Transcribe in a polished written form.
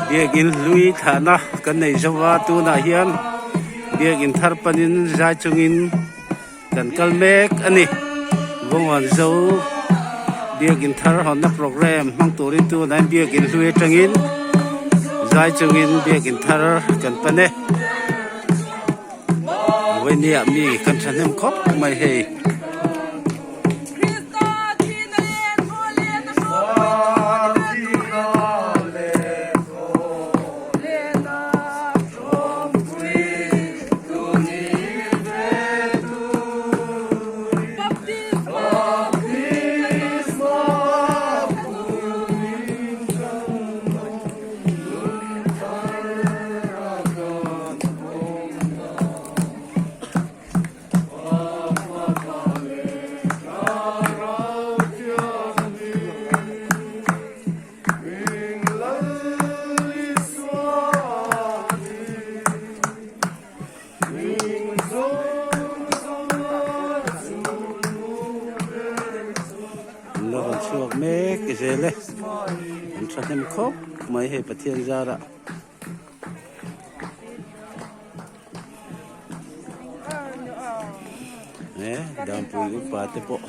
Biakin hlui thlahna kan nei zo va tunah hian biakin thar panin zai chungin kan kal mek a ni. Vawngawn zo biakin thar hawnna programme hmang turin tunah hian biakin hlui atangin zai chungin biakin thar kan pan e. Vawinia mi kan thahnem khawp mai hei. An la rawn chhuak mek zel e an thahnem khawp mai hei Pathian zarah. Eh, dampui upa te pawh.